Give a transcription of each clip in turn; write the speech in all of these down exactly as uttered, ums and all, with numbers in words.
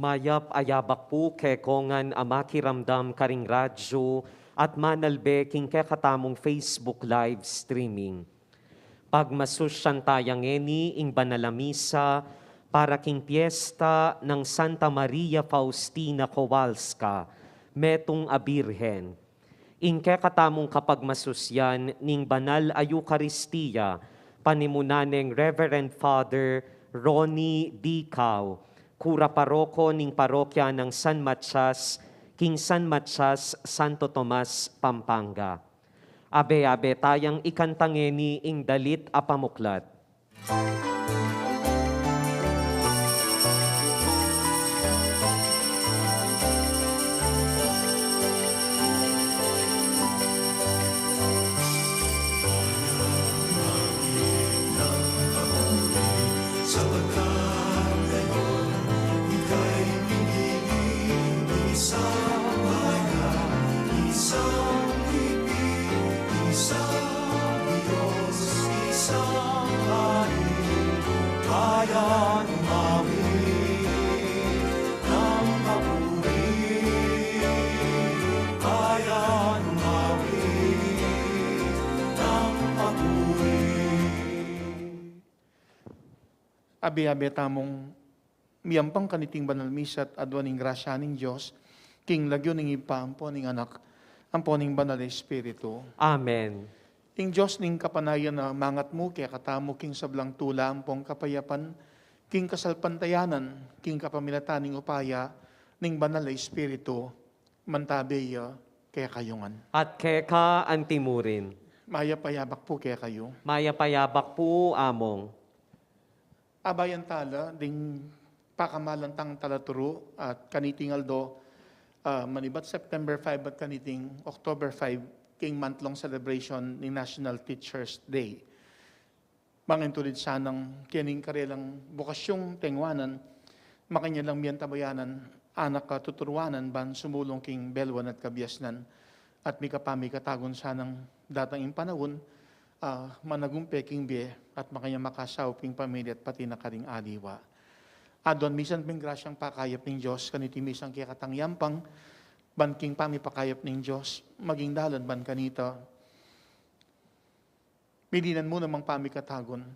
Mayap a yabak pu kekongan a makiramdam karing radyu at manalbe king kekatamung Facebook live streaming. Pagmasusyan taya ngeni ing banal a misa para king piesta nang Santa Maria Faustina Kowalska, metung a Birhen. Ing kekatamung kapagmasusyan ning banal a Eukaristia, panimunan neng Reverend Father Ronnie D. Cao, kura paroko ning parokya nang San Matias, king San Matias, Santo Tomas, Pampanga. Abe-abe tayang ikanta ngeni ing dalit a pamuklat. Abe-abe tamung miyampang kaniting banal misa at aduan ing grasya ning Dios, king lagyu ning Ibpa, ampo ning Anak, ampo ning Banal a Espiritu. Amen. Ing Dios ning kapanayan a mangatmu kekatamu king sablang tula ampong kapayapan, king kasalpantayanan, king kapamilatan ning upaya ning Banal a Espiritu, mantabe ya kekayu ngan. At keka antimurin. Mayap a yabak pu kekayu. Mayap a yabak pu, Among. Abayan tala ding pakamalan tang talaturu at kaniting aldo, ah, manibat September five at kaniting October five, king month-long celebration ning National Teachers' Day. Mangintulid sanang kening karelang bokasyung tengwanan, makanyan lang miyantabayanan, anak a tuturuanan ban sumulung king belwan at kabiasnan, at mikapamikatagun sanang datang ing panaun, ah, managumpe king bie, at makanyan makasaup king pamilya at pati na karing aliwa. Aduan misan pin grasyang pakayap ning Dios, kaniti misang kekatang yampang, ban king pamipakayap ning Dios, maging dalan ban kanita. Milinan mu namang pamikatagun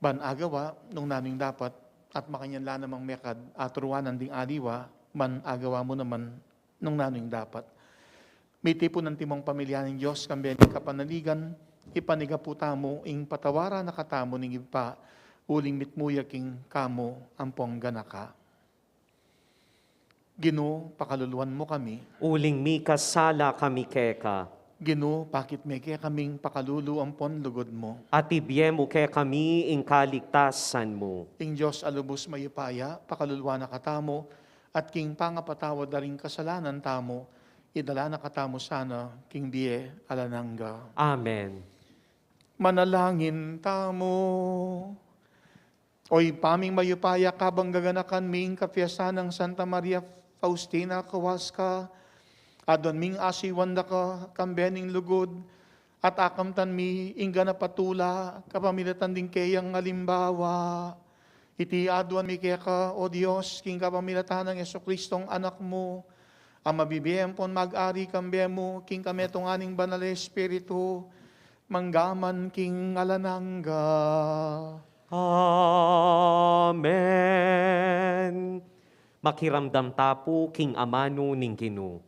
ban agawa nung nanu ing dapat, at makanyan la namang mekad aturuanan ding aliwa ban agawa mu naman nung nanu ing dapat. Mitipunan timong pamilya ning Dios, kambe ning kapanaligan, ipanyawad tamu ing patawaran na katamu ning Ibpa, uling mitmu ya king kamu ampong ganaka. Ginu, pakaluluan mu kami. Uling mikasala kami keka. Ginu, pakit me kekaming pakalulu ampon lugud mu. At ibie mu kekami ing kaligtasan mu. Ing Dios a lubus mayupaya, pakaluluan na katamu, at king pangapatawad da ring kasalanan tamu, idala na katamu sana king bie alang angga. Amen. Manalangin tamu. O Ibpa ming mayupaya, kabang gaganakan mi ing kapiestan nang Santa Maria Faustina Kowalska, aduan ming asiwan da ka kambe ning lugud, at akamtan mi ing ganap a tula kapamilatan ding keyang alimbawa. Iti aduan mi keka, O Dios, king kapamilatan nang Jesucristong Anak mu, a mabibie ampon mag-ari kambe mu king kametungan ning Banal a Espiritu, manggaman king alang angga. Amen. Makiramdam ta pu king amanu ning Ginu.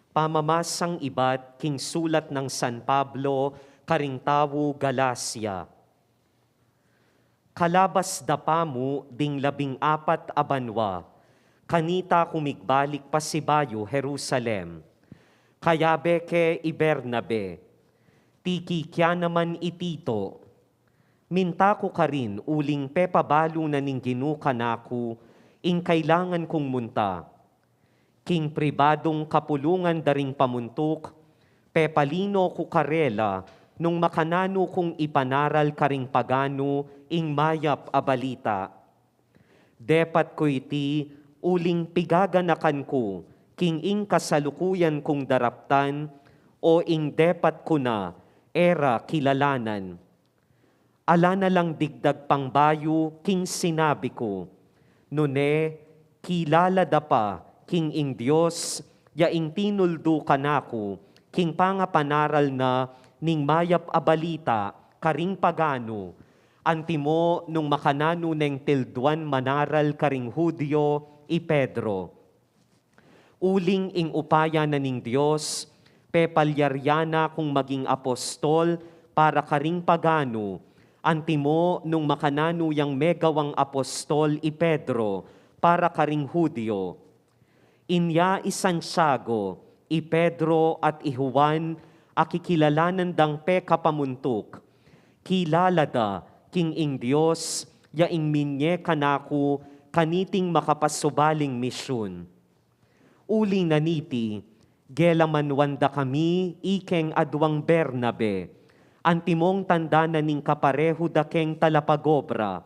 Pamamasang ibat king sulat nang San Pablo karing tau Galacia. Kalabas da pamu ding labing apat a banua, kanita ku migbalik pasibayu Jerusalem. Kayabe ke i Bernabe, tikikya naman i Tito. Minta ku karin uling pepabalu na ning Ginu kanaku ing kailangan kung munta. King pribadung kapulungan da ring pamuntuk, pepalino ku karela nung makananu kung ipanaral karing paganu ing mayap a balita. Depat ku iti uling pigaganakan ku king ing kasalukuyan kung daraptan o ing depat ku na e ra kilalanan. Ala na lang digdag pang bayu king sinabi ku, Nune, kilala da pa king ing Dios ya ing tinuldu kanaku king pangapanaral na ning Mayap a Balita karing paganu, antimo nung makananu neng tilduan manaral karing Judio i Pedro. Uling ing upaya na ning Dios, pepalyarian na kung maging apostol para karing paganu, antimo nung makananu yang megawang apostol i Pedro para karing Judio. Inya i Santiago, i Pedro at i Juan, a kikilalanan dang pekapamuntuk, kilala da king ing Dios ya ing minye kanaku kaniting makapasubaling misyun. Uli na niti, gelamanwan da kami ikeng aduang Bernabe, antimong tanda na ning kaparehu da keng talapagobra.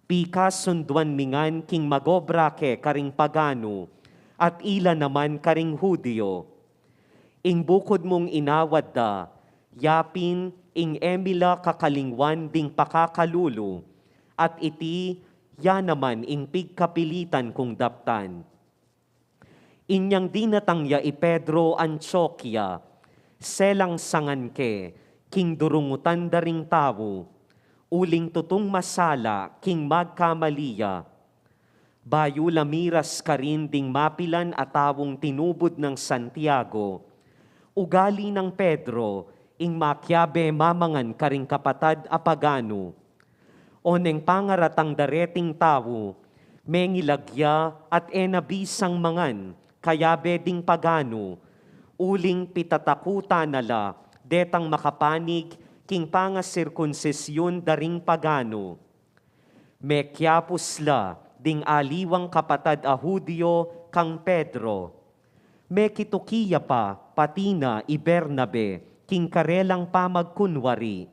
Pikasunduan mi ngan king magobra ke karing paganu, at ila naman karing Judio. Ing bukud mung inawad da, yapin ing e mi la kakalingwan ding pakakalulu, at iti ya naman ing pigkapilitan kung daptan. Inyang dinatang ya i Pedro Antioquia, selang sangan ke king durungutan da ring tau, uling tutung masala king magkamali ya. Bayu la miras karin ding mapilan a taung tinubud nang Santiago, ugali nang Pedro ing makiabe mamangan karing kapatad a paganu. Oneng pangaratang da reting tau, mengilag ya at e na bisang mangan kayabe ding paganu, uling pitatakutan na la detang makapanig king pangasirkunsisyun da ring paganu. Mekiapus la ding aliwang kapatad a Judio kang Pedro. Mekituki ya pa pati na i Bernabe king karelang pamagkunwari.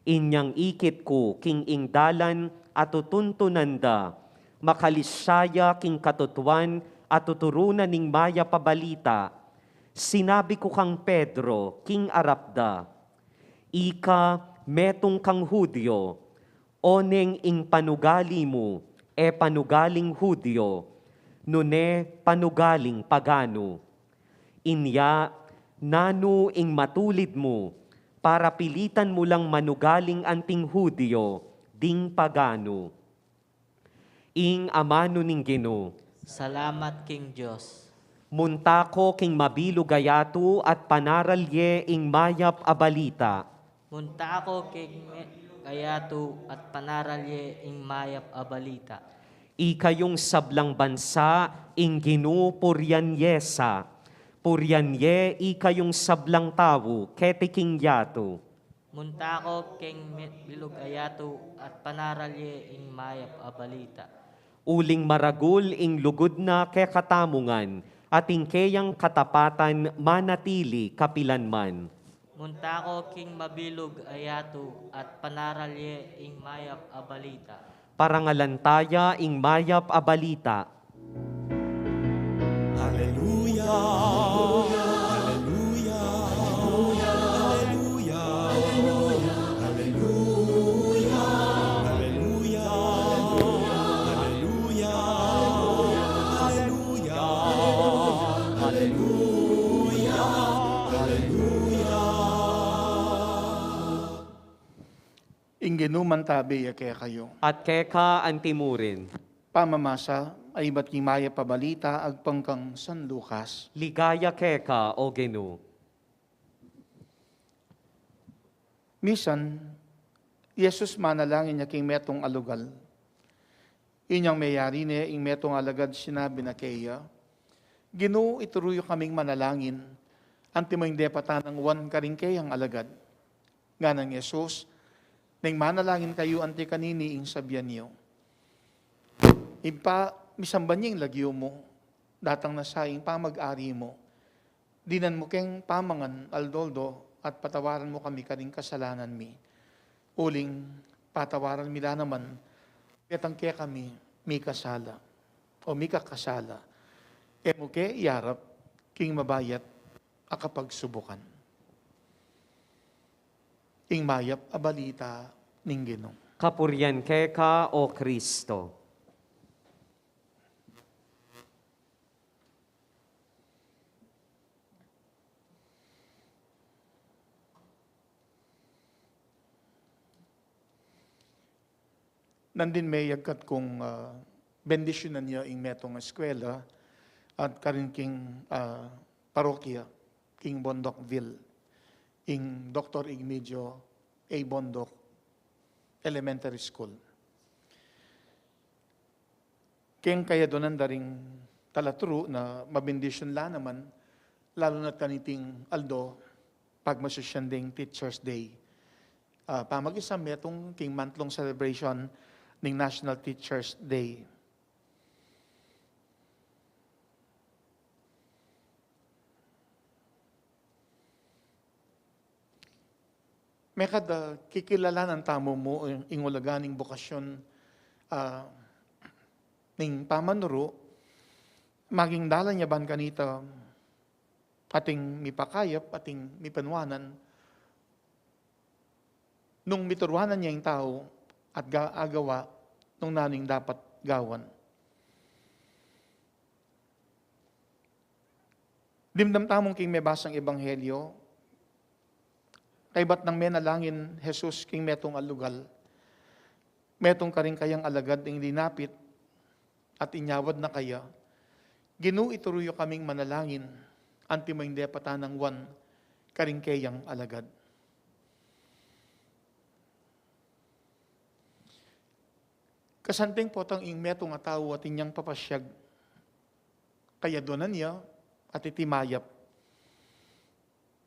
Inyang ikit ku king ing dalan a tutuntunan da, makalisya ya king katutuan a tuturu na ning Mayap a Balita, sinabi ku kang Pedro king arap da, "Ika metung kang Judio, oneng ing panugali mu e panugaling Judio, nune panugaling paganu. Inya, nanu ing matulid mu, para pilitan mu lang manugaling anting Judio ding paganu?" Ing amanu ning Ginu. Salamat king Dios. Munta ko king mabilug a yatu at panaral ye ing Mayap a Balita. Munta ko king me-, a yatu at panaral ye ing Mayap a Balita. Ikayung sablang bansa, ing Ginu purian ye sa. Purian ye ikayung sablang tau keti king yatu. Munta ko king me-, bilug a yatu at panaral ye ing Mayap a Balita. Uling maragul ing lugud na kekatamu ngan, at ing keyang katapatan manatili kapilanman. Munta ko king mabilug a yatu at panaral ye ing Mayap a Balita. Parangalan taya ing Mayap a Balita. Aleluya, aleluya, aleluya, aleluya, aleluya, aleluya, aleluya, aleluya. Ing Ginu mantabi ya kekayu. At keka anti murin. Pamamasa a ibat king Mayap a Balita agpang kang San Lucas. Ligaya keka, O Ginu. Misan, i Jesus manalangin ya king metung a lugal. Inyang meyari ne ing metung a alagad, sinabi na keya, "Ginu, ituru yu kaming manalangin, antimo ing depatan nang Juan karing keyang alagad." Nganang Jesus, "Neng manalangin kayu anti kanini ing sabian yu? Ibpa, misamban ya ing lagyu mu, datang na sa ing pamag-ari mu, dinan mu keng pamangan aldo-aldo, at patawaran mu kami karing kasalanan mi. Uling patawaran mi la naman detang kekami mikasala o mikakasala. E mu ke iarap king mabayat a kapagsubukan." Ing Mayap a Balita ning Ginu. Kapurian keka, O Kristo. Nandin me yagkat kung, ah, bendisyunan ya ing metung a eskwela at karin king, ah, parokya king Bondocville, ing Doktor Igmedio A. Bondoc Elementary School. Keng kayadunan da ring talaturu na mabendisyun la naman, lalu na't kaniting aldo, pagmasusyan ding Teachers' Day. Ah, pamag-isang metung king month-long celebration ning National Teachers' Day. Mekad, ah, kikilalanan tamu mu ing, ing ulaga ning bokasyon, ah, ning pamanuru, maging dalan ya ban kanita ating mipakayap, ating mipanuanan, nung mituruanan ya ing tau at ga-, agawa nung nanu ing dapat gawan. Dimdam tamung king mebasang ebanghelyo, kaybat nang menalangin Jesus king metung a lugal, metung karing kayang alagad ing linapit at inyawad na kaya, "Ginu, ituru yu kaming manalangin, antimo ing depatan nang wan karing keyang alagad." Kasanting potang ing metung a tau atin yang papasyag, kayadunan ya at iti mayap.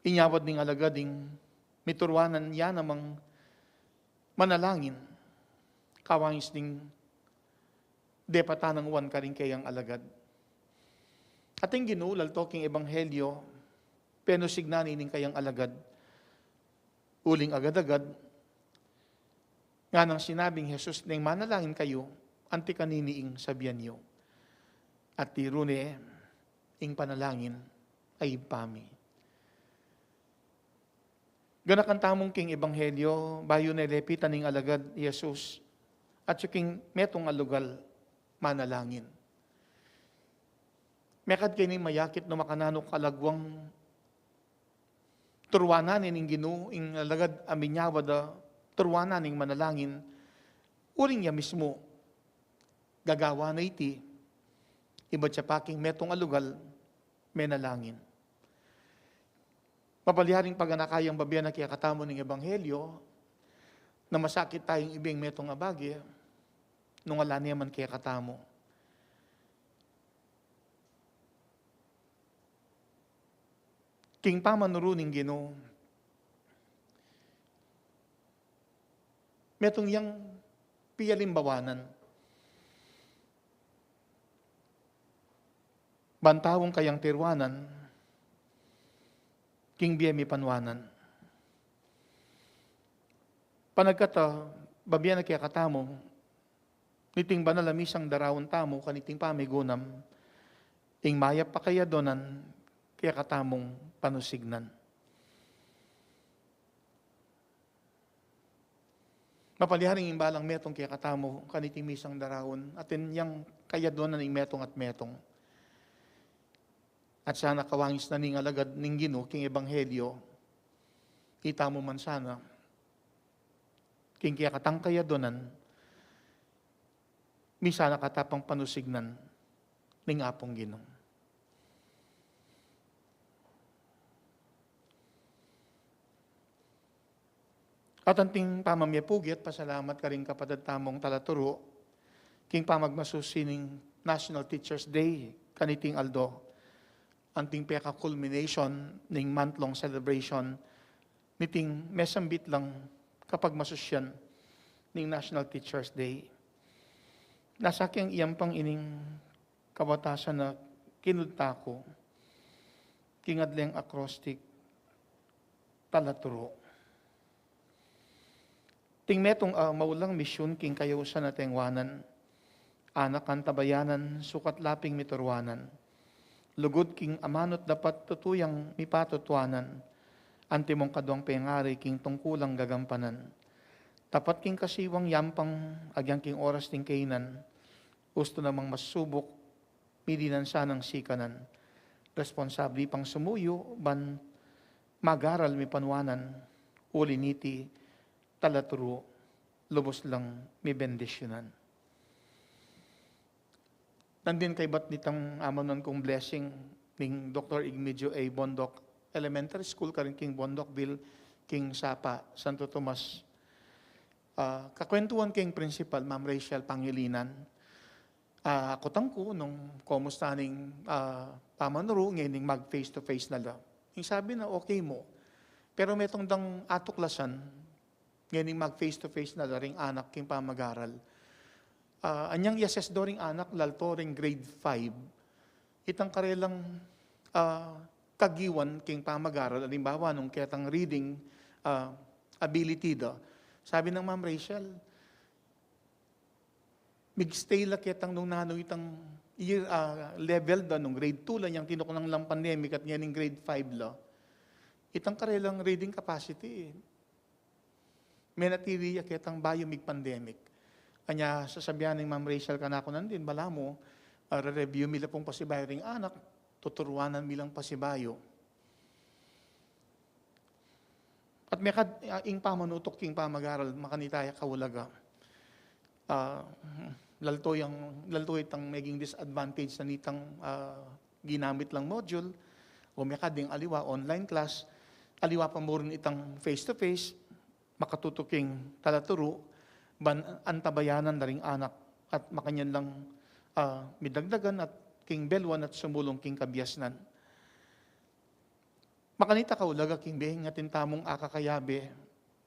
Inyawad ning alagad ing mituruanan ya namang manalangin, kawangis ning depatan nang wan karing keyang alagad. Ating Ginu, lalto king ebanghelyo, penusig na ne ning kayang alagad. Uling agad-agad, nganang sinabing Jesus, "Neng manalangin kayu, anti kanini ing sabian yu." At tiru ne, "Ing panalangin a Ibpa mi." Ganakan tamung king ebanghelyo, bayu ne lepitan ning alagad i Jesus, at yu king metung a lugal manalangin. Mekad keni mayakit no makananu kalagwang turuanan ne ning Ginu ing alagad a minyawad a turuanan ning manalangin, uling ya mismu gagawa na iti, ibat ya pa king metung a lugal menalangin. Mapalyaring paganaka yang babie na kekatamu ning ebanghelyo, na masakit tayung ibie ing metung a bage, nung ala ne man kekatamu. King pamanuru ning Ginu, metung yang pialimbawanan ban taung kayang tiruanan king bie mipanuanan. Panagkat a babie na kekatamu niting banal a misang daraun tamu kaniting pamigunam, ing mayap a kayadunan kekatamung panusignan. Mapalyaring ing balang metung kekatamu kaniting misang daraun, atin yang kayadunan ing metung at metung. At sana kawangis na ning alagad ning Ginu king ebanghelyo, itamu man sana king kekatang kayadunan, misan a katapang panusignan ning Apung Ginu. At anting pamamie pugit, pasalamat karing kapatad tamung talaturu king pamagmasusi ning National Teachers' Day kaniting aldo, anting peka-culmination ning month-long celebration niting mesambit lang kapagmasusyan ning National Teachers' Day. Nasa keng iyampang ining kabatasan a kinudta ku king adleng acrostic talaturu. Ting metung a maulang misyun king kayausan a tengwanan, anak antabayanan, sukat laping mituruanan. Lugud king amanut dapat tutu yang mipatutuanan, antimong kaduang pengari king tungkulang gagampanan. Tapat king kasiwang yampang agyang king oras ning kainan, ustu namang masubuk, mili nang sanang sikanan. Responsabli pang sumuyu ban mag-aral mipanuanan, uli niti talaturu lubus lang mibendisyunan. Nandin kaybat nitang amanuan kung blessing ning Doktor Igmedio A. Bondoc Elementary School, karin king Bondocville, king Sapa, Santo Tomas. Ah, kakwentuan king principal, Ma'am Rachel Pangilinan. Ah, akutan ku nung kumusta ning, ah, pamanuru ngening mag face to face na la. Ing sabi na, okay mu. Pero metung dang atuklasan, ngening mag face to face na la ring anak king pamagaral. Ah, anyang i-assess do ring anak, lalto ring grade five. Itang karelang, ah, kagiwan king pamagaral, alimbawa, nung ketang reading, ah, ability da. Sabi nang Ma'am Rachel, mig-stay la ketang nung nanu itang year, ah, level da, nung grade two la yang tinuknang lang pandemic at ngening grade five la. Itang karelang reading capacity, menatili ya ketang bayu mig-pandemic. Anya sasabian ning Ma'am Rachel kanaku nandin, balamu, ah, re-review mi la pung pasibayu ring anak, tuturuanan mi lang pasibayu. At mekad, ah, ing pamanutuk king pamagaral, makanita ya kaulaga. Ah, lalto yang, lalto itang meging disadvantage na nitang, ah, ginamit lang module, o mekad ding aliwa, online class, aliwa pa mu rin itang face to face, makatutuking talaturu, ban antabayanan da ring anak, at makanyan lang, ah, midagdagan at king beluan at sumulung king kabiasnan. Makanita kaulaga king beng atin tamung akakayabe,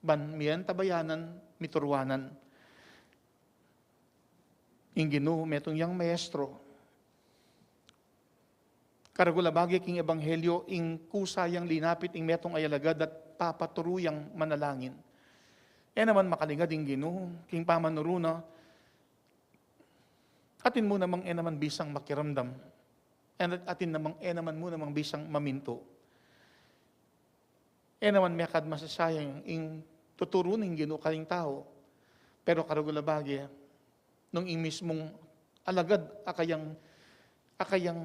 ban miantabayanan, mituruanan. Ing Ginu, metung yang maestro. Karagul a bage king ebanghelyo, ing kusa yang linapit ing metung a alagad at papaturu yang manalangin. E naman makalingad ing Ginu, king pamanuru na, atin mu namang e naman bisang makiramdam. At atin namang e naman mu namang bisang mamintu. E naman mekad masasayang ing tuturu ning Ginu karing tau. Pero karagul a bage, nung ing mismung alagad a kayang, a kayang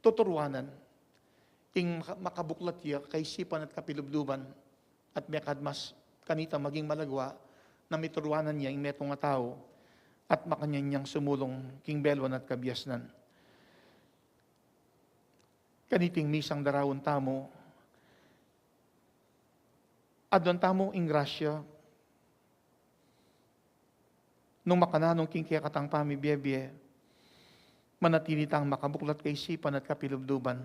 tuturuanan, ing maka-, makabuklat ya kaisipan at kapilubluban, at mekad mas kanita maging malagwa na mituruanan ya ing metung a tau, at makanyan yang sumulung king beluan at kabiasnan. Kaniting misang daraun tamu, aduan tamu ing grasya, nung makananu king kekatang pamibie-bie, manatili tang makabuklat kaisipan at kapilubluban,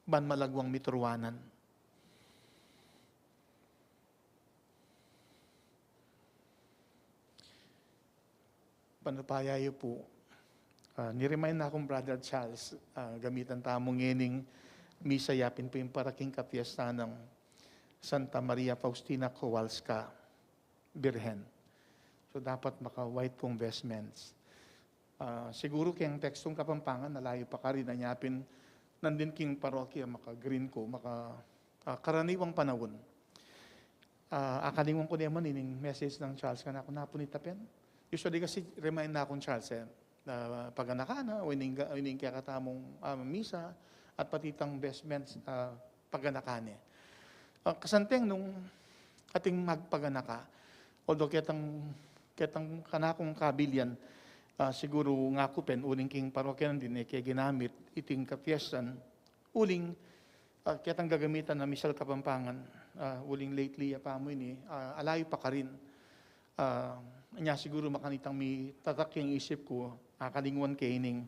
ban malagwang mituruanan. Panupaya yu pu. Ah, ni-remind na kung Brother Charles, ah, gamitan tamu ngening misa yapin pu ing para king kapiestan nang Santa Maria Faustina Kowalska Birhen. So, dapat maka-white kung vestments. Ah, siguru keng tekstung Kapampangan, alayu pa karin, anya pin nandin king parokya, maka-green ku, maka, ah, karaniwang panaun. Ah, akalingwan ku ne man ining message nang Charles kanaku, napunit a pin. Usually kasi remind na kung Charles, eh, na paganakan na, o ining, ining kekatamung, ah, misa, at pati itang vestments, ah, paganakan ne. Ah, kasanteng nung atin magpaganaka, although ketang, ketang kanakung kabilian, ah, siguru ngaku pin, uling king parokya nandin e ke ginamit iting kapiestan, uling, ah, ketang gagamitan na misal Kapampangan, ah, uling lately, ah, pamu ini, ah, alayu pa karin. Ah, nya siguru makanitang mitatak yang isip ku, ah, kalingwan ke ining,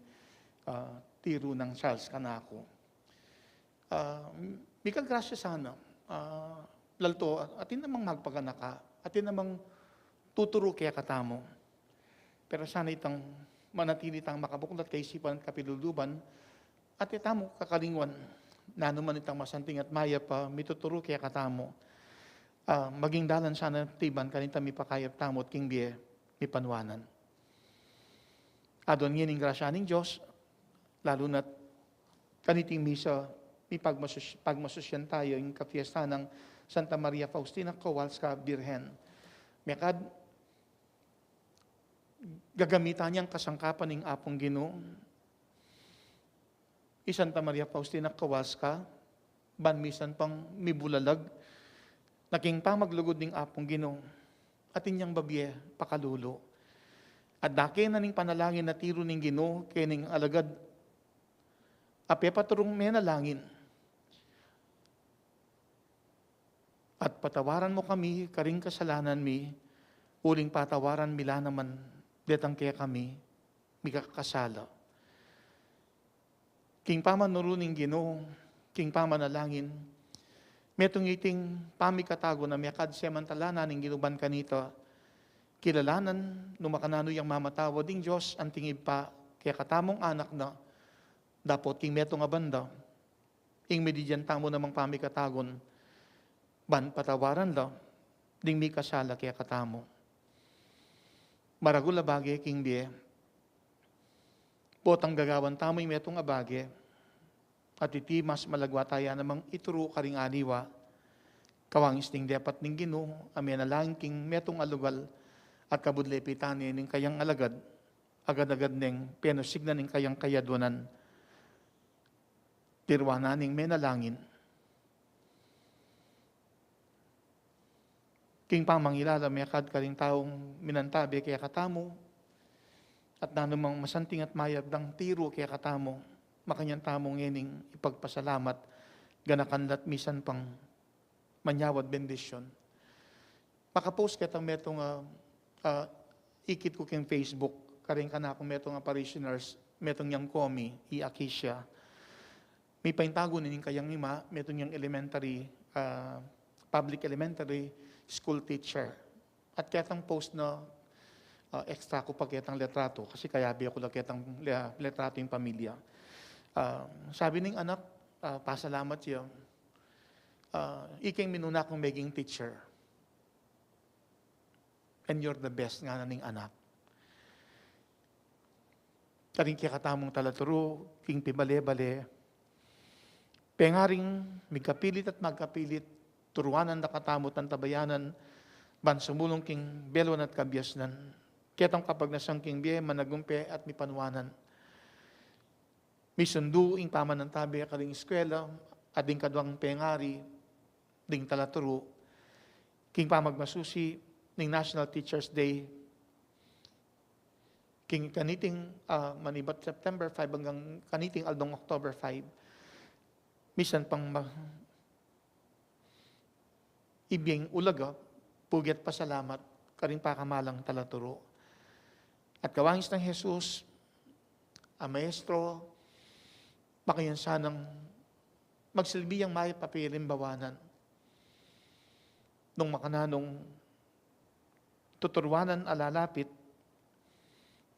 ah, tiru nang Charles kanaku. Ah, mikal grasya sana, ah, lalto, atin namang magpaganaka, atin namang tuturu kekatamu. Pero sana itang manatili tang makabuklat kaisipan at kapilubluban, at e tamu kakalingwan, nanu man itang masanting at mayap a mituturu kekatamu, ah, maging dalan sana tiban kanitang mipakayap tamu at king bie mipanuanan. Aduan ngening grasya ning Dios, lalu na't kaniting misa, mipagmasus-, pagmasusyan tayu ing kapiestan nang Santa Maria Faustina Kowalska Birhen. Mekad gagamitan yang kasangkapan ning Apung Ginu, i Santa Maria Faustina Kowalska, ban misan pang mibulalag na king pamaglugud ning Apung Ginu, atin yang babie pakalulu. At dake na ning panalangin a tiru ning Ginu kening alagad a pepaturung menalangin. At patawaran mu kami karing kasalanan mi, uling patawaran mi la naman detang kekami mikakasala. King pamanuru ning Ginu, king pamanalangin, metung iting pamikatagun a mekad semantala na ning Ginu ban kanita, kilalanan nu makananu yang mamatawad ing Dios anting Ibpa kekatamung anak na, dapot king metung a banda, ing mididian tamu namang pamikatagun, ban patawaran la ding mikasala kekatamu. Maragul a bage king bie, potang gagawan tamu ing metung a bage, at iti mas malagwa taya namang ituru karing aliwa, kawangis ning depat ning Ginu a menalangin king metung a lugal, at kabud lepitan ne ning kayang alagad, agad-agad neng penusignan ing kayang kayaduanan, tiruan na ning menalangin. King pamangilala mekad karing taung minantabe kekatamu, at nanumang masanting at mayap dang tiru kekatamu, makanyan tamu ngening ipagpasalamat, ganakan la't misan pang manyawad bendisyun. Makapost ketang metung, ah, ah, ikit ku king Facebook, karing kanakung metung a parishioners, metung yang komi, i Akisha. Mipaintagun ning kayang ima, metung yang elementary, ah, public elementary school teacher. At ketang post na, ah, extra ku pa ketang litratu, kasi kayabe ku la ketang li-, litratu ing pamilya. Ah, sabi ning anak, ah, pasalamat ya, ah, ika ing minuna kung meging teacher. And you're the best, ngana ning anak. Karing kekatamung talaturu, king pibale-bale, pengaring migkapilit at magkapilit, turuanan da katamu at antabayanan, ban sumulung king beluan at kabiasnan. Ketang kapagnasan king bie, managumpe at mipanuanan. Misundu ing pamanantabe karing eskwela, at ding kaduang pengari ding talaturu, king pamagmasusi ning National Teachers Day, king kaniting, ah, manibat September five anggang kaniting aldong October five, misan pang ma-, ibieng ulaga, pugi at pasalamat karing pakamalang talaturu. At kawangis nang Jesus, a maestro, makanyan sanang magsilbi yang mayap a pirimbawanan. Nung makananung tuturuanan a lalapit,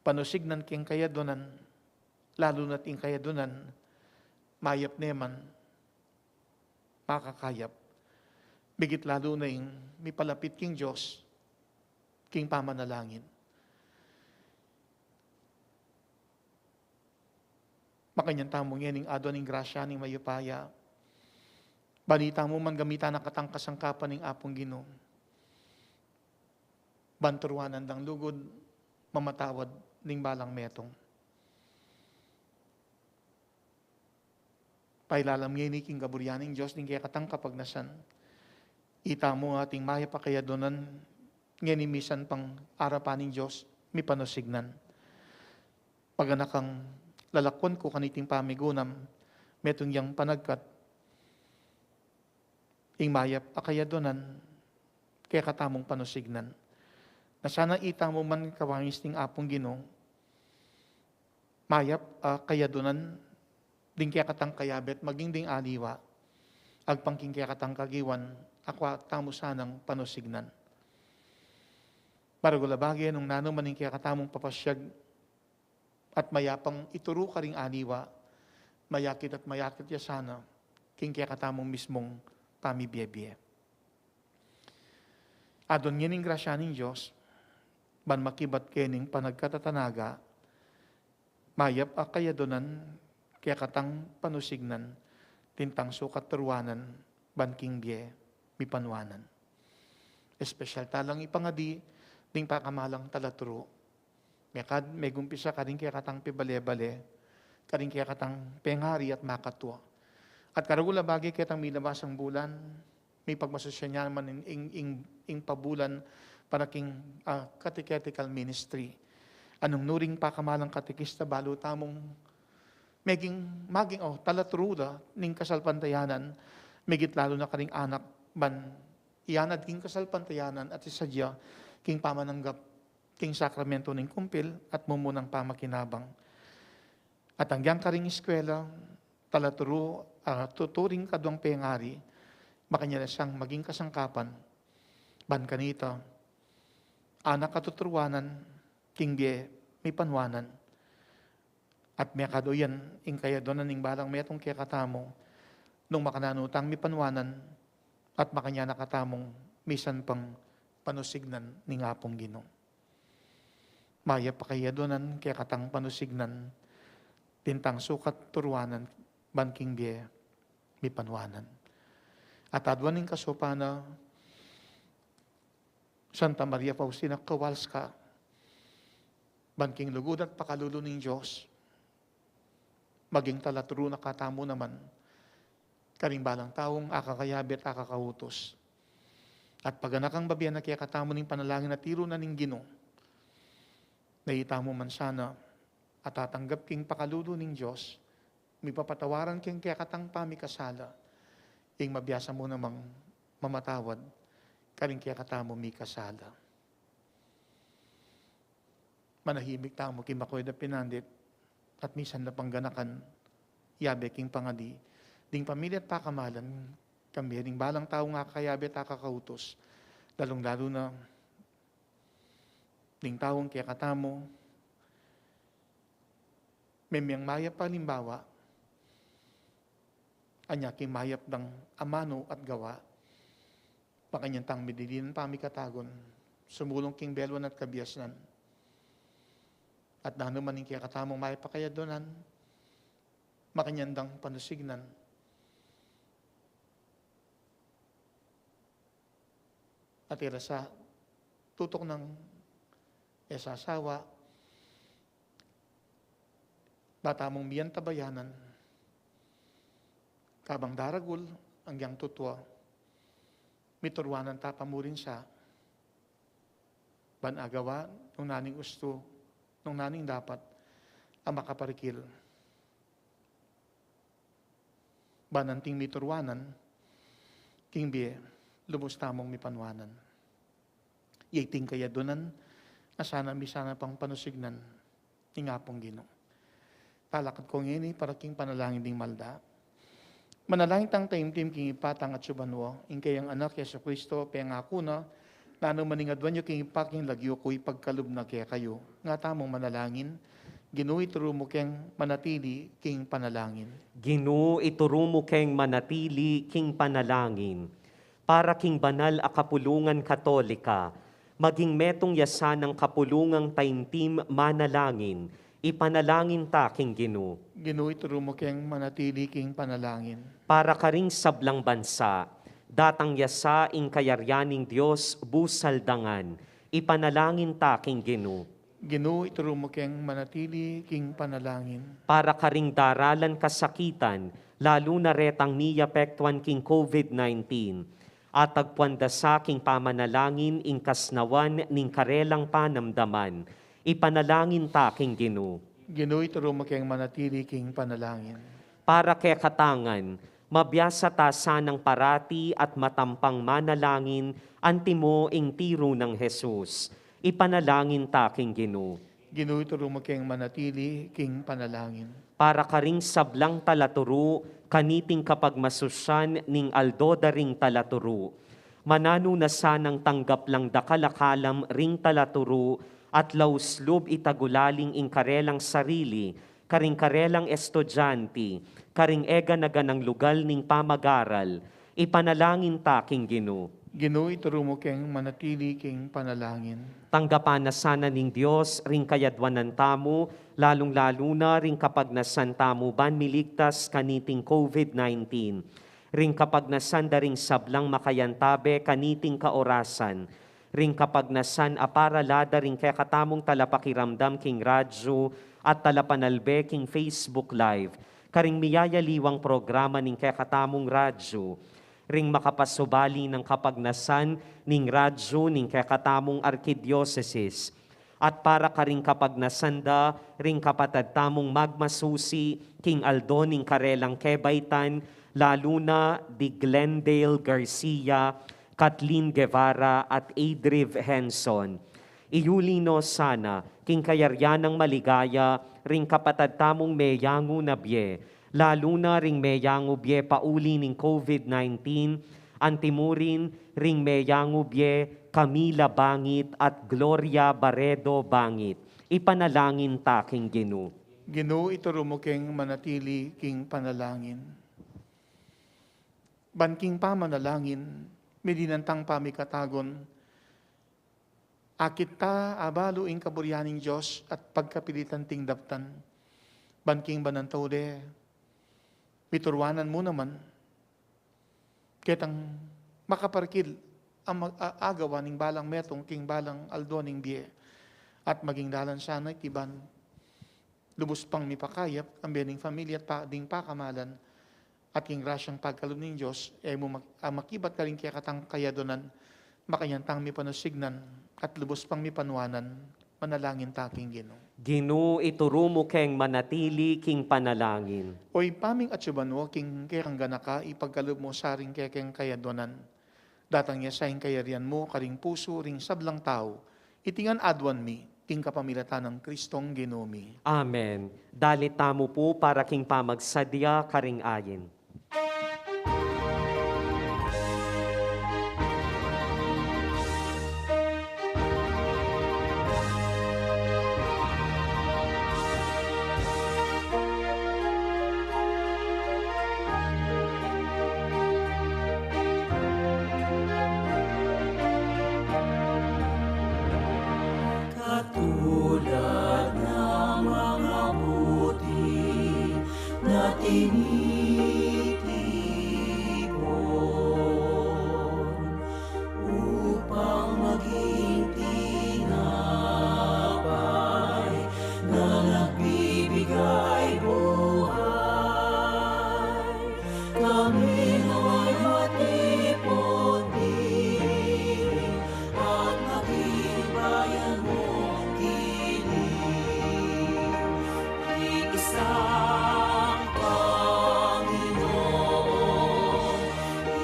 panusignan king kayaduanan, lalu na't ing kayaduanan, mayap ne man, makakayap. Bigit lalu na ing mipalapit king Dios, king pamanalangin. Makanyan tamu ngening aduan ing grasya ning mayupaya. Ban itamu man gamitan na katang kasangkapan ning Apung Ginu. Ban turuanan dang lugud, mamatawad ning balang metung. Pailalam ngeni king kaburian ning Dios ning kekatang kapagnasan. Itamu ating mayap a kayaduanan, ngeni misan pang arapan ning Dios, mipanusignan. Paganakang lalakwan ku kaniting pamigunam, metung yang panagkat, ing mayap a kayaduanan, kekatamung panusignan. Na sana itamu man kawangis ning Apung Ginu, mayap a kayaduanan, ding kekatang kayabe at maging ding aliwa, agpang king kekatang kagiwan, akwa tamu sanang panusignan. Maragul a bage nung nanu man ing kekatamung papasyag, at mayapang ituru karing aliwa, mayakit at mayakit ya sana, king kekatamung mismung pamibie-bie. Aduan ngening grasya ning Dios, ban makibat kening panagkatatanaga, mayap a kayaduanan, kekatang panusignan, tintang sukat turuanan, ban king bie, mipanuanan. Espesyal talang ipangadi, ding pakamalang talaturu. Mekad, megumpisa karing kekatang pibale-bale, karing kekatang pengari at makatua. At karagul a bage ketang milabasang bulan, mipagmasusyan ya man ing, ing, ing, ing pabulan, para king, ah, catechetical ministry. Anung nuring pakamalan katekista balu tamung meging, maging, o, talaturu da ning kasalpantayanan, migit lalu na karing anak, ban iyanad king kasalpantayanan at isadia king pamananggap king sakramento ning kumpil at mumunang pamakinabang. At anggiyang karing eskwela, talaturu, ah, tuturing kaduang pengari, makanyan na siyang maging kasangkapan, ban kanita, anak a tuturuanan, king bie mipanwanan. At mekad-o yan ing kayaduanan ning balang metung kekatamu, nung makananu tang mipanwanan, at makanyan na katamung misan pang panusignan ning Apung Ginu. Mayap a kayaduanan kekatang panusignan, pintang sukat turuanan, ban king bie mipanwanan. At aduan ning kasaupan na Santa Maria Faustina Kowalska, ban king lugud at pakalulu ning Dios, maging talaturu na katamu naman, karing balang taung akakayabe at akakautus. At paganakang babian na kekatamu ning panalangin a tiru na ning Ginu, na itamu man sana a tatanggap king pakalulu ning Dios, mipapatawaran king kekatang pamikasala, ing mabiasa mu namang mamatawad karing kekatamung mikasala. Manahimik tamu king makuaid a pinandit, at misan na pangganakan, yabe king pangadi ding pamilya at pakamalan, kambe ding balang taung akakayabe at akakautus, lalung-lalu na ding taung kekatamu, memyang mayap a alimbawa, anya king mayap dang amanu at gawa, makanyan tang midilinan pamikatagun, sumulung king beluan at kabiasnan. At nanu man ing kekatamung mayap a kayaduanan, makanyan dang panusignan. At ira sa tutuk nang e sasawa, bata mung miyantabayanan, kabang daragul, anggiyang tutua, mituruanan ta pa murin sa, ban agawa nung naning ustu, nung naning dapat, a makaparikil. Ban anting mituruanan king bie, lubus tamung mipanwanan. Ya iting kayaduanan a sana misan na pang panusignan ning Apung Ginu. Talakad ko ngeni para king panalangin ding malda. Manalangin tang taimtim king Ibpa tang atsu banua, ing kayang Anak, Jesucristo, pengaku na, nanu man ing aduan yu king Ibpa king lagyu ku, ipagkalub na kekayu. Nga tamung manalangin, Ginu, ituru mu keng manatili king panalangin. Ginu, ituru mu keng manatili king panalangin. Para king banal a kapulungan Katolika, maging metung ya sanang kapulungang taimtim manalangin, ipanalangin ta king Ginu. Ginu, ituru mu keng manatili king panalangin. Para karing sablang bansa, datang ya sa ing kayarian ning Dios busal dangan, ipanalangin ta king Ginu. Ginu, ituru mu keng manatili king panalangin. Para karing daralan kasakitan, lalu na retang miyapektuan king COVID nineteen, atagpuan da sa king pamanalangin ing kasnawan ning karelang panamdaman, ipanalangin ta king Ginu. Ginu, ituru mu keng manatili king panalangin. Para kekatang ngan, mabiasa ta sanang parati at matampang manalangin antimo ing tiru nang Jesus. Ipanalangin ta king Ginu. Ginu, ituru mu keng manatili king panalangin. Para karing sablang talaturu kaniting kapagmasusyan ning aldo da ring talaturu, mananu na sanang tanggap lang dakal a kalam ring talaturu at laus lub itagulaling ing karelang sarili karing karelang estudyante karing e gana-ganang lugal ning pamagaral, ipanalangin ta king Ginu. Ginu, ituru mu keng manatili king panalangin. Tanggapan na sana ning Dios ring kayadwanan tamu, lalung-lalu na ring kapagnasan tamu ban miligtas kaniting COVID nineteen, ring kapagnasan da ring sablang makayantabe kaniting kaorasan, ring kapagnasan a para la da ring kekatamung talapakiramdam king radyu at talapanalbe king Facebook Live, karing miyayaliwang programa ning kekatamung radyu, ring makapasubali nang kapagnasan ning radyu ning kekatamung arkidiosesis, at para karing kapagnasan da ring kapatad tamung magmasusi king aldo ning karelang kebaitan, lalu na di Glendale Garcia, Kathleen Guevara, at Adriv Henson. Iyuli no sana king kayarian nang maligaya ring kapatad tamung meyangu na bie, lalu na ring meyangu bie pauli ning COVID nineteen, antimurin ring meyangu bie Camila Bangit at Gloria Barredo Bangit. Ipanalangin ta king Ginu. Ginu, ituru mu keng manatili king panalangin. Ban king pamanalangin, midinan tang pamikatagun, akit ta abalu ing kaburian ning Dios at pagkapilitan ting daptan. Ban king banal a taude, mituruanan mu naman ketang makaparkil a mag-, a-, agawa ning balang metung king balang aldo ning bie. At maging dalan sana iti ban lubus pang mipakayap, ambe ning familia at pa-, ding pakamalan, at king grasyang pagkalub ning Dios, e mu mak-, a makibat karing kekatang kayaduanan, makanyan tang mipanusignan, at lubus pang mipanuanan, manalangin ta king Ginu. Ginu, ituru mu keng manatili king panalangin. O Ibpa ming atsu banua, king kekang ganaka, ipagkalub mu sa ring kekeng kayaduanan. Datang ya sa ing kayarian mu karing pusu ring sablang tau. Iti ngan aduan mi, king kapamilatan nang Kristong Ginu mi. Amen. Dalit tamu pu para king pamagsadya karing ayin. Katulad na mangabuti na tinitipon upang maging tinapay na nagbibigay buhay. Kami nawa'y matipon di at maging bayan mo kini. Iisang Panginoon,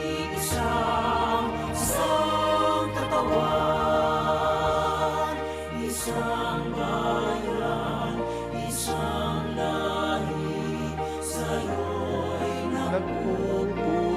iisang, isang katawan, isang bayan, isang lahi, sa'yo'y nagpupugay.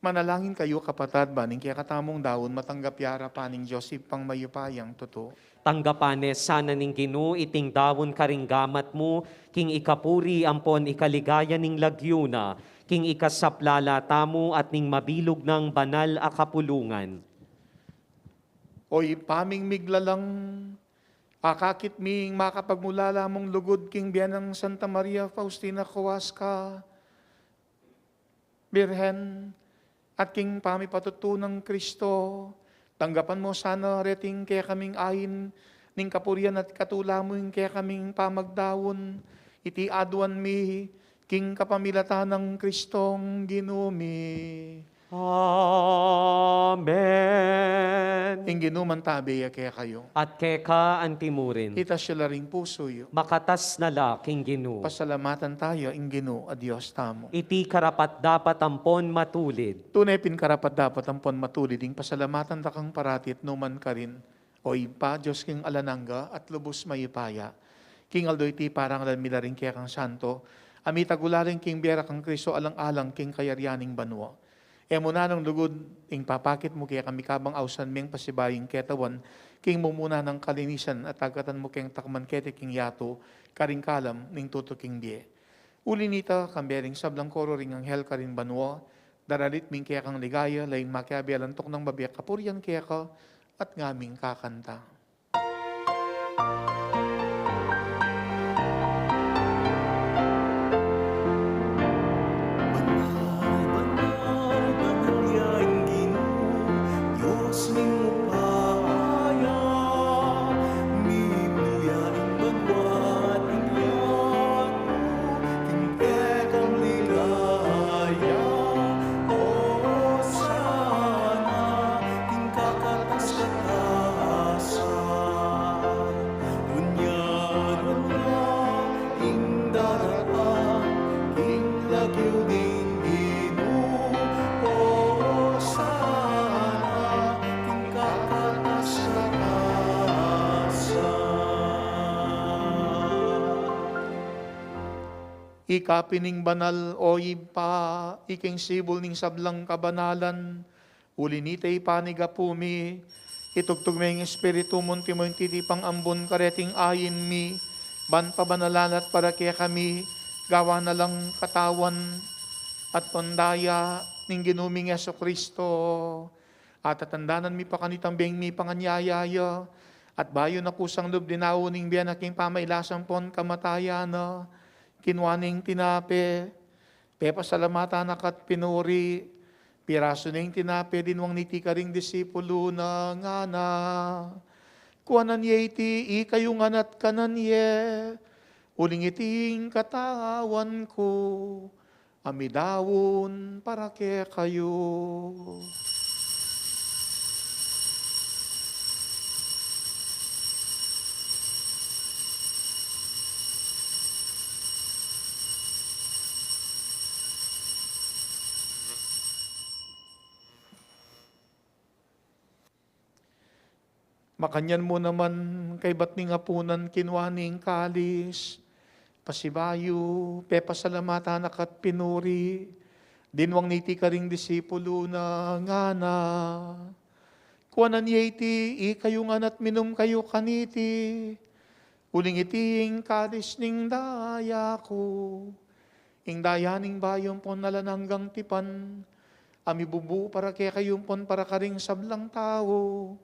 Manalangin kayu, kapatad, ban ing kekatamung daun matanggap ya arapan ning Dios Ibpang mayupayang tutu. Tanggapan ne sana ning Ginu iting daun karing gamat mu, king ikapuri ampon ikaligaya ning lagyu na, king ikasaplala tamu at ning mabilug nang banal a kapulungan. O Ibpa ming miglalang, akakit ming makapagmulala mung lugud king bie nang Santa Maria Faustina Kowalska, Birhen, at king pamipatutu nang Kristo, tanggapan mu sana reting kekaming ain ning kapurian at ikatula mu ing kekaming pamagdaun. Iti aduan mi king kapamilatan nang Kristong Ginu mi. Amen. Ing Ginu mantabe ya kekayu. At keka antimurin. Itas yu la ring pusu yu. Makatas na la king Ginu. Pasalamatan taya ing Ginu a Dios tamu. Iti karapat-dapat ampon matulid. Tune pin karapat-dapat ampon matulid ing pasalamatan da kang parati at nukarin man, O Ibpa, Dios king alang angga at lubus mayupaya. King aldo iti parangalan mi la ring kekang santo a mitagulaling king bie ra kang Kristo alang-alang king kayarian ning banua. E mu na nung lugud ing papakit mu kekami kabang ausan ming pasibayu ing ketawan king mumuna nang kalinisan at agkatan mu keng takman keti king yatu karing kalam ning tutuking bie. Uli nita, kambe ring sablang koro ring anghel karin banua, daralit mi ing kekang ligaya, lain makiabe alang tuknang babie kapurian keka, at ngaming kakanta. Banal, banal, banal ya ing Ginu, Dios ning upaya. Mibie ya ing banua at ing yatu king kekang ligaya. Ika pin ing banal, o Ibpa, ika ing sibul ning sablang kabanalan. Uli nita, ipanigapu mi, itugtug mi ing Espiritu mu, antimo ing titipang ambun kareting ain mi, ban pabanalan at para kekami, gawan na lang katawan at pandaya ning Ginu ming Jesucristo. At tatandanan mi pa kanitang beng mipanganyaya ya, at bayu na kusang lub dinaun ing bie na king pamailas ampon kamatayan na, kinua ne ing tinape, pepasalamatan na ka't pinuri, pirasu ne ing tinape, dinwang niti karing disipulu na, ngana: Kuanan ye iti ikayu ngan at kanan ye, uling iti ing katawan ku, a midaun para kekayu. Makanyan mu naman, kaybat ning apunan, kinua ne ing kalis, pasibayu, pepasalamatan na ka't pinuri, dinwang niti karing disipulu na, ngana: Kuanan ye iti ikayu ngan at minum kayu kaniti, uling iti ing kalis ning daya ku, ing daya ning bayu ampon alang anggang tipan, a mibubu para kekayu ampon para karing sablang tau.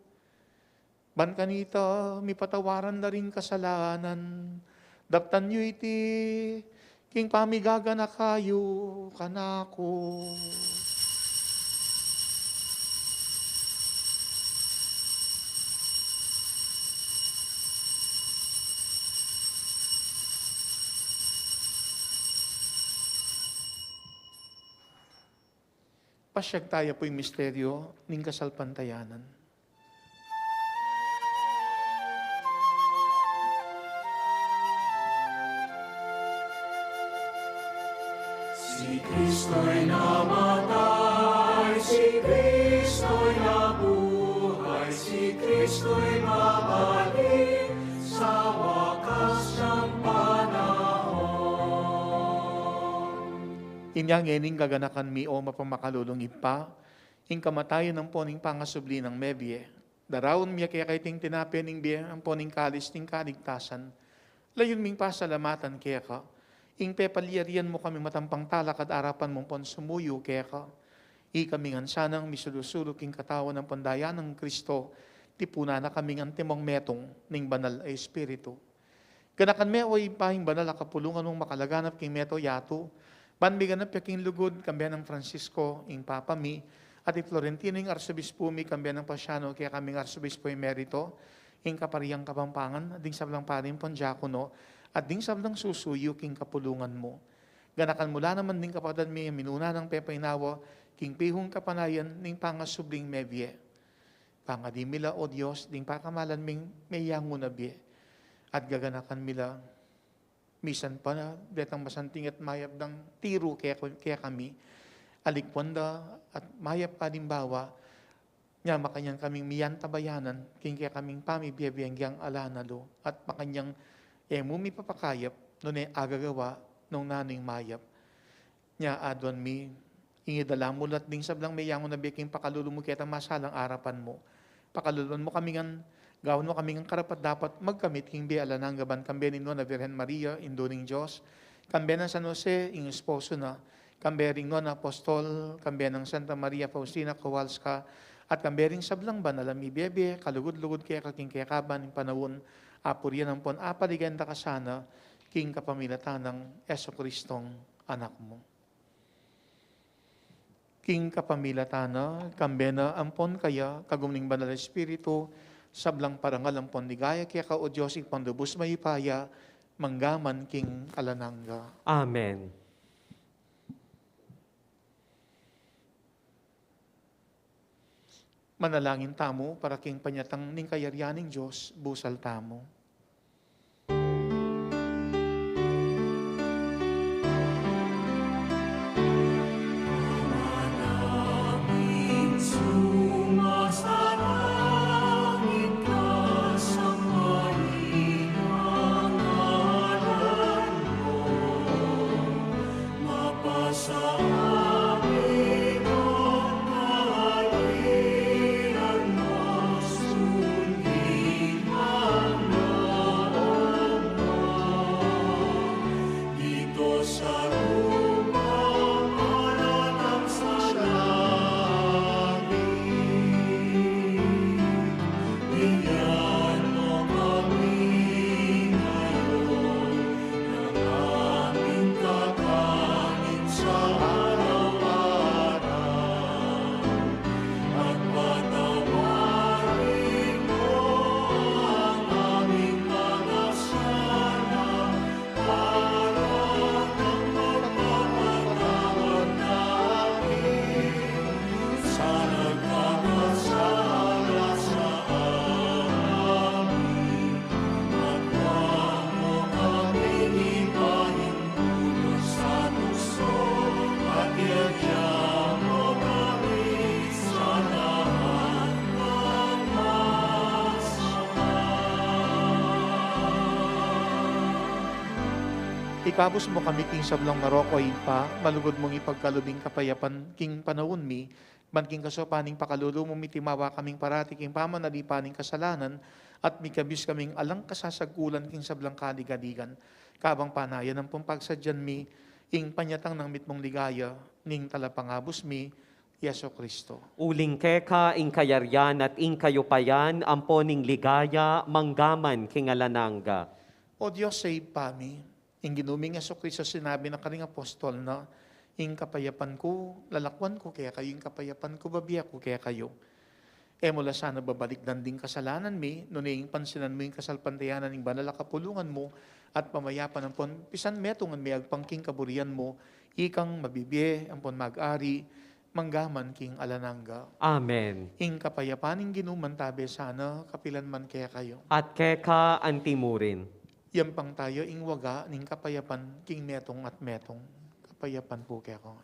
Ban kanita mipatawaran da ring kasalanan. Daptan yu iti king pamigaganaka yu kanaku. Pasiag taya pu ing misteryo ning kasalpantayanan. Si Kristo'y namatay, si Kristo'y nabuhay, si Kristo'y babalik sa wakas niyang panahon. Inya ngeni gaganakan mi, o mapamakalulung Ibpa, ing kamatayan ampon ing pangasubli nang mebie. Daraun mi keka iting tinape ning bie ampon ing kalis ning kaligtasan. Layun ming pasalamatan keka ing pepalyarian mu kaming matampang talakad arapan mu ampon sumuyu keka. Ikami ngan sanang misulu-sulu king katawan ampon daya nang Kristo, tipunan na kaming antimong metung ning Banal a Espiritu. Ganakan me, o Ibpa, ing banal a kapulungan mung makalaganap king meto yatu, ban miganap ya king lugud, kambe nang Francisco, ing Papa mi, at i Florentino, ing Arsobispu mi, kambe nang Pasiano, kekaming Arsobispu Emerito, ing Kaparian Kapampangan, at ding sablang pari ampon diakono, at ding sablang susuyu king kapulungan mu. Ganakan mu la naman ding kapatad mi a minuna nang pepainawa king pihung kapanayan ning pangasubling mebie. Pangadi mi la, o Dios, ding pakamalan ming meyangu na bie, at gaganakan mi la, misan pa na detang masanting at mayap dang tiru ke, kekami, alikwan da at mayap alimbawa, nya makanyan kaming miyantabayanan king kekaming pamibie-bie ngyang alang angga, at makanyan e mu mi papakayap nune agagawa nung nanu ing mayap. Nya aduan mi ing idala mu la at ding sablang meyangu na bie king pakalulu mu ketang masalang arapan mu. Pakaluluan mu kami ngan, gawan mu kami ngan karapat-dapat magkamit king bie alang angga, ban kambe ning Nuan a Virgen Maria, Indu ning Dios, kambe nang San Jose, ing esposo na, kambe ring Nuan a Apostol, kambe nang Santa Maria Faustina Kowalska, at kambe ring sablang banal a mibie-bie kalugud-lugud keka king kekaban ning panaun, apurian ampon apaligayan da ka sana king kapamilatan nang Jesucristong Anak mu. King kapamilatan na, kambe na ampon kaya, kagum ning Banal a Espiritu, sablang parangal ampon ligaya keka, o Dios, Ibpang lubus mayupaya, mangga man king alang angga. Amen. Manalangin tamu para king panyatang ning kayarian ning Dios, busal tamu. Ikabus mu kami king sablang marok, o Ibpa, malugud mung ipagkalub ing kapayapan king panaun mi, ban king kasaupan ning pakalulu mu mitimawa kaming parati king pamanalipan ning kasalanan, at mikabus kaming alang kasasagkulan king sablang kaligaligan. Kabang panayan ampong pagsadyan mi ing panyatang nang mitmung ligaya ning Talapangabus mi, Jesucristo. Uling keka ing kayarian at ing kayupayan ampo ning ligaya manggaman king alang angga. O Dios a Ibpa mi, ing Ginu ming Jesucristo sinabi na karing apostol na, "Ing kapayapan ku lalakwan ku kekayu, ing kapayapan ku babie ku kekayu." E mu la sana babalikdan ding kasalanan mi, nune ing pansinan mu ing kasalpantayanan ning banal a kapulungan mu, at pamayapan ampon pisanmetungan mi agpang king kaburian mu, ikang mabibie ampon mag-ari manggaman king alang angga. Amen. Ing kapayapan ning Ginu mantabe sana kapilan man kekayu. At keka anti murin. Yampang tayu ing waga ning kapayapan king metung at metung. Kapayapan pu kekayu.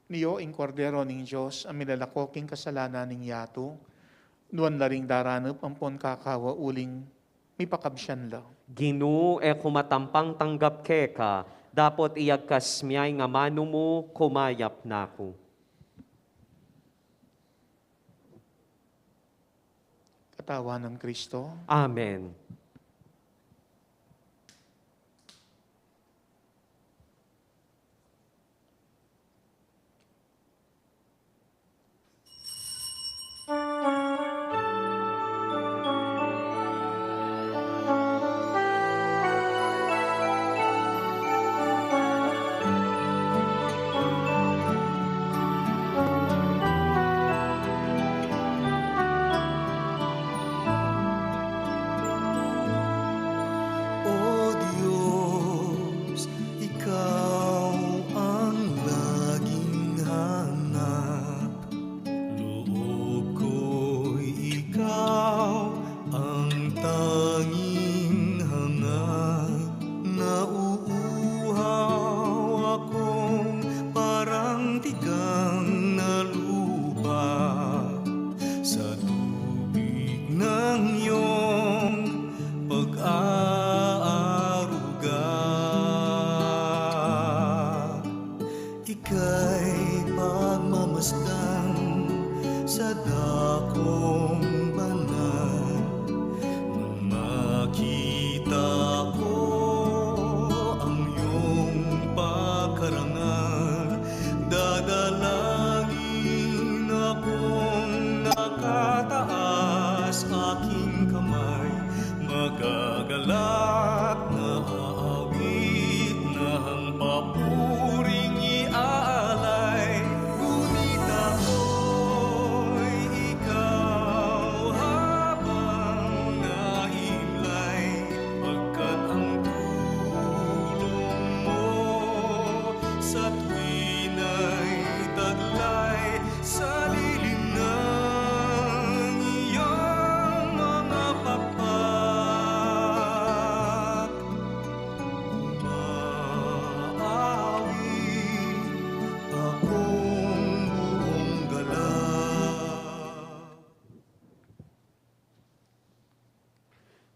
Nio ing Kordero ning Dios, a milalako king kasalanan ning yatu. Nuan la ring daranup ampon kakawa uling mipakabsian la. Ginu, e ku matampang tanggap keka, dapot iyagkas me ing amanu mu, kumayap na ku. Katawan nang Kristo. Amen.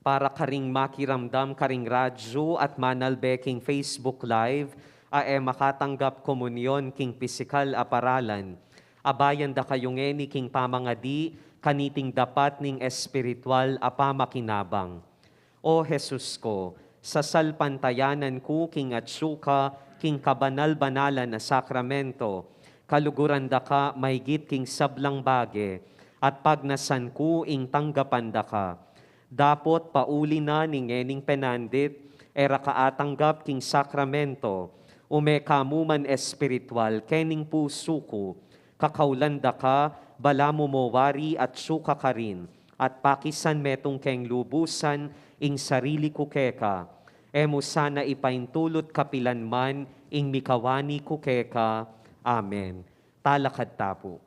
Para karing makiramdam karing radyu at manalbe king Facebook Live, a e makatanggap komunyon king pisikal a paralan, abayan da kayu ngeni king pamangadi kaniting dapat ning espiritual a pamakinabang. O Jesus ko, sasalpantayanan ku king atsu ka king kabanal-banalan a sakramento, kaluguran da ka maygit king sablang bage, at pagnasan ku ing tanggapan da ka. Dapot pauli na ning ngening penandit, e ra ka atanggap king sakramento, ume ka mu man espiritual kening pusu ku, kakaulan da ka, balamu mo wari atsu ka karin, at pakisan metung keng lubusan ing sarili ku keka. E mu sana ipaintulut kapilan man ing mikawani ku keka. Amen. Talakad ta pu.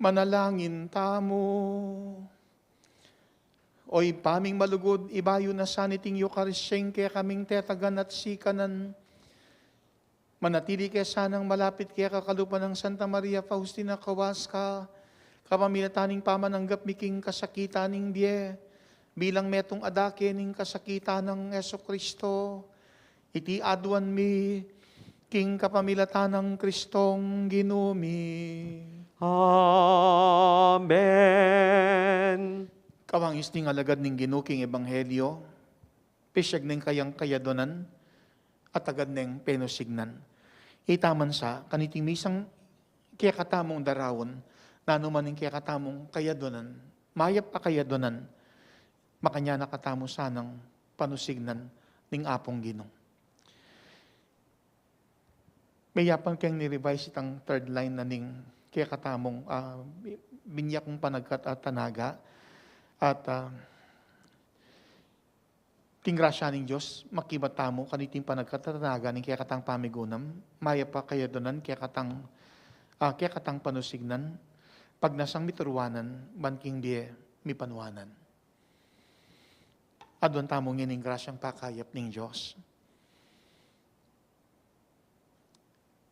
Manalangin tamu. O Ibpa ming malugud, ibayu na sa niting Eukaristia ing kekaming tetagan at sikanan. Manatili ke sanang malapit keka kalupa nang Santa Maria Faustina Kowalska, kapamilatan ning pamananggap mi king kasakitan ning bie, bilang metung adake ning kasakitan nang Jesucristo. Iti aduan mi king kapamilatan nang Kristong Ginu mi. Amen. Kawangis ning alagad ning Ginu king ebanghelyo, pisyag ning kayang kayaduanan, at agad neng penusignan. Ita man sa, kaniting misang kekatamung daraun, nanu man ing kekatamung kayaduanan, mayap a kayaduanan, makanyan na katamu sanang panusignan ning Apung Ginu. Meyapan keng ni-revise itang third line na ning kekatamung, ah, binyagang panagkat at tanaga. At, ah, king grasya ning Dios, makibat tamu kaniting panagkat at tanaga ning kekatang pamigunam, mayap a kayaduanan kekatang, ah, kekatang panusignan, pagnasang mituruanan, ban king bie mipanuanan. Aduan tamu ngening grasyang pakayap ning Dios.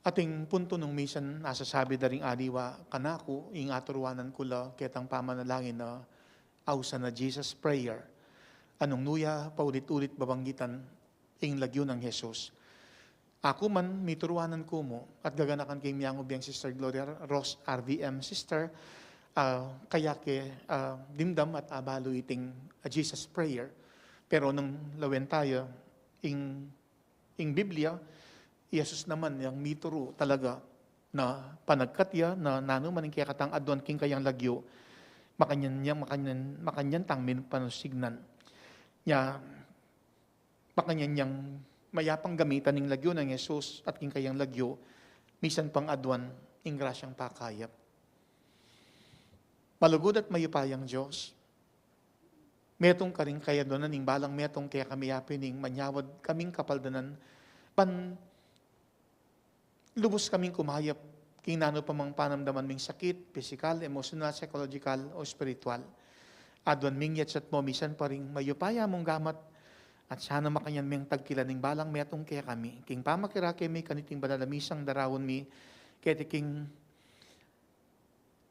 Ating puntu nung misan asasabi da ring aliwa kanaku, ing aturuanan ku la ketang pamanalangin a ausan a Jesus Prayer. Anung nuya paulit-ulit babanggitan ing lagyu nang Jesus. Aku man, mituruanan ku mu, at gaganakan king miyangu biang Sister Gloria Ros, R V M Sister, ah, kaya ke, ah, dimdam at abalu iting, ah, Jesus Prayer. Pero nung lawen taya, ing ing Biblia, i Jesus naman yang mituru talaga na panagkat ya, na nanu man ing kekatang aduan king kayang lagyu, makanyan yang, makanyan, makanyan tang min panusignan. Nya, makanyan yang mayapang gamitan ing lagyu nang Jesus at king kayang lagyu, misan pang aduan ing grasyang pakayap. Malugud at mayupayang Dios, metung karing kayaduanan ning balang metung kekami, apin ing manyawad kaming kapaldanan, ban lubus kaming kumayap king nanu pa mang panamdaman ming sakit, pisikal, emosyonal, psychological, o espiritual. Aduan ming yatsat mu misan pa ring mayupaya mung gamat, at sana makanyan ming tagkilan ning balang metung kekami king pamakirake mi kaniting banal a misang daraun mi keti king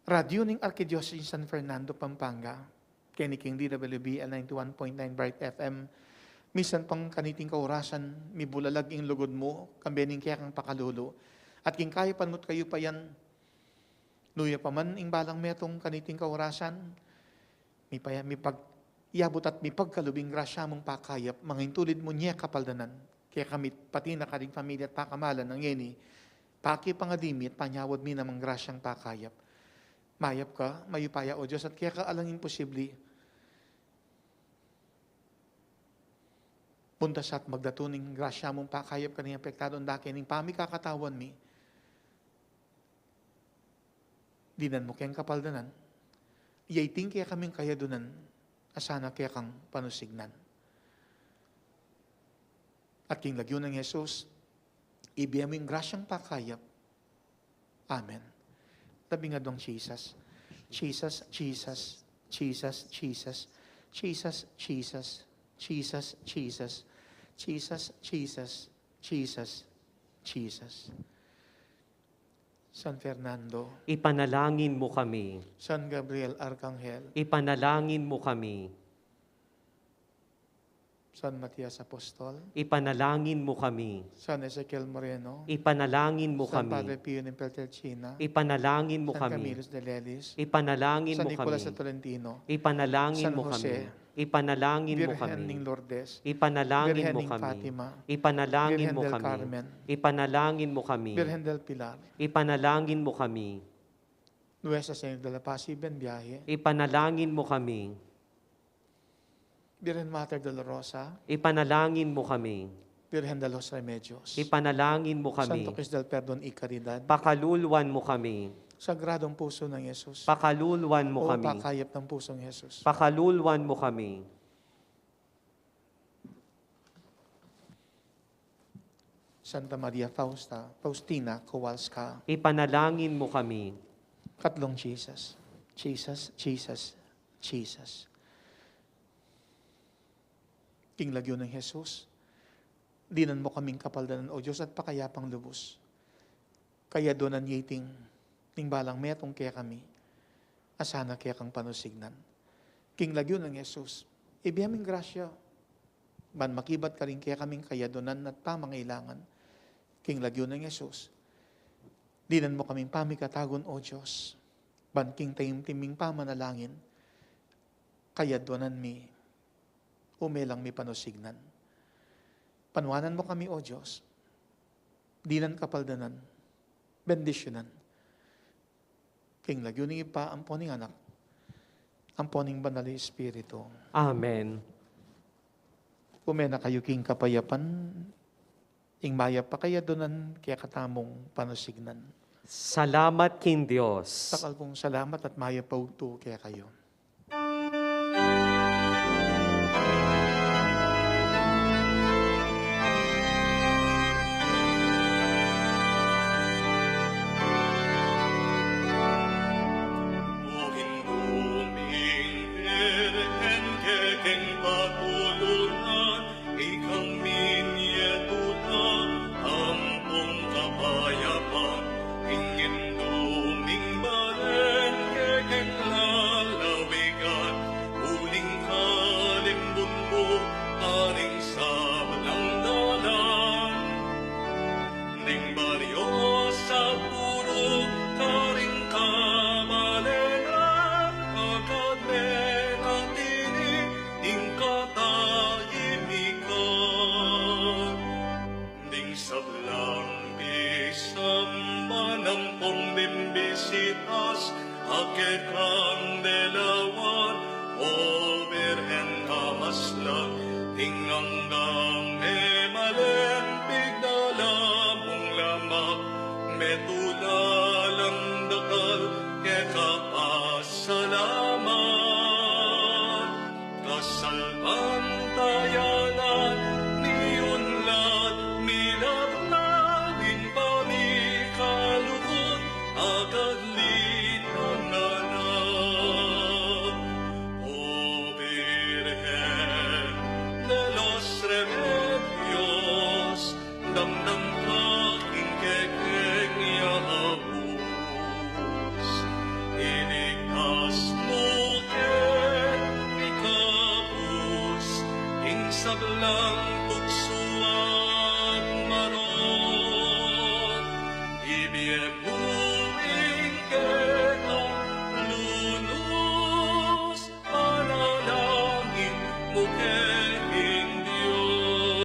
radyu ning Arkidiosis San Fernando, Pampanga, keni king D W B L ninety-one point nine Bright F M, misan pang kaniting kaurasan, mibulalag ing lugud mu, kambe ning kekang pakalulu, at king kayapan mu't kayupayan, nuya pa man ing balang metung kaniting kaurasan, mipaya-, mipag-, yabut at mipagkalub ing grasya mung pakayap, mangintulid mu nye kapaldanan, kekami't pati na karing pamilya at pakamalan a ngeni, pakipangadi mi at panyawad mi namang grasyang pakayap. Mayap ka, mayupaya, O Dios, at keka alang imposible. Buntasan at magdatun ing grasya mung pakayap karing apektadong dake ning pamikakatawan mi. Dinan mu keng kapaldanan, ya iting kekaming kayaduanan, a sana kekang panusignan. At king lagyu nang Jesus, ibie mu ing grasyang pakayap. Amen. Labing aduang Jesus. Jesus, Jesus, Jesus, Jesus. Jesus, Jesus, Jesus, Jesus. Jesus, Jesus, Jesus, Jesus. San Fernando, ipanalangin mo kami. San Gabriel Arkanghel, ipanalangin mo kami. San Matias Apostol, ipanalangin mo kami. San Ezekiel Moreno, ipanalangin mo kami. San Padre Pio ng Pietrelcina, ipanalangin mo kami. San Camillus de Lelis, ipanalangin mo kami. San Nicolas de Tolentino, ipanalangin mo kami. San Jose, ipanalangin mo kami. Virgen ning Lourdes, ipanalangin mo kami. Virgen ning Fatima, ipanalangin mo kami. Virgen del Carmen, ipanalangin mo kami. Virgen del Pilar, ipanalangin mo kami. Nuestra Señora de la Paz y Buen Viaje, ipanalangin mo kami. Virgen Mater Dolorosa, ipanalangin mo kami. Virgen de los Remedios, ipanalangin mo kami. Santo Cristo del Perdon y Caridad, pakaluluan mo kami. Sagradong Puso ng Jesus, pakaluluan mo kami. Pakayap ng Pusong Jesus, pakaluluan mo kami. Santa Maria Fausta, Faustina Kowalska, ipanalangin mo kami. Katlong Jesus. Jesus, Jesus, Jesus. King lagyu nang Jesus, dinan mo kaming kapaldanan, O Dios, at pakayapang lubus. Kayaduanan ya iting ning balang metung kekami, a sana kekang panusignan. King lagyu nang Jesus, ibie ming grasya ban makibat karing kekaming kayaduanan at pamangailangan. King lagyu nang Jesus, dinan mo kaming pamikatagun, O Dios, ban king taimtim ming pamanalangin, kayaduanan mi, ume lang mi panusignan. Panuanan mo kami, O Dios, dinan kapaldanan, bendisyunan. King lagyu ning Ibpa, ampo ning Anak, ampo ning Banal a Espiritu. Amen. Ume na kayu king kapayapan, ing mayap a kayaduanan kekatamung panusignan. Salamat king Dios. Dakal pung salamat at mayap a bugtu kekayu. Ikang minie tula ampong kapayapan, ing Indu ming balen kekeng lalawigan, uling kalimbun mu karing sablang dalan. Ning baryo sa puru karing kabalenan, agad me na tini ing katahimikan. Ding sablang pisamban ampong bimbisitas, a kekang delawan, O Birhen a maslag, ing anggang memalen, pigdala mung lamak, metula lang dakal, keka pasalamat. Kasalpantayanan, miunlad, milaglag, ing pamikalugud, agad linangan na. O Virgen de los Remedios, damdam ka king kekeng ya abus. Iligtas mu keng ikabus ing sablang tuksu at marok. Ibie mu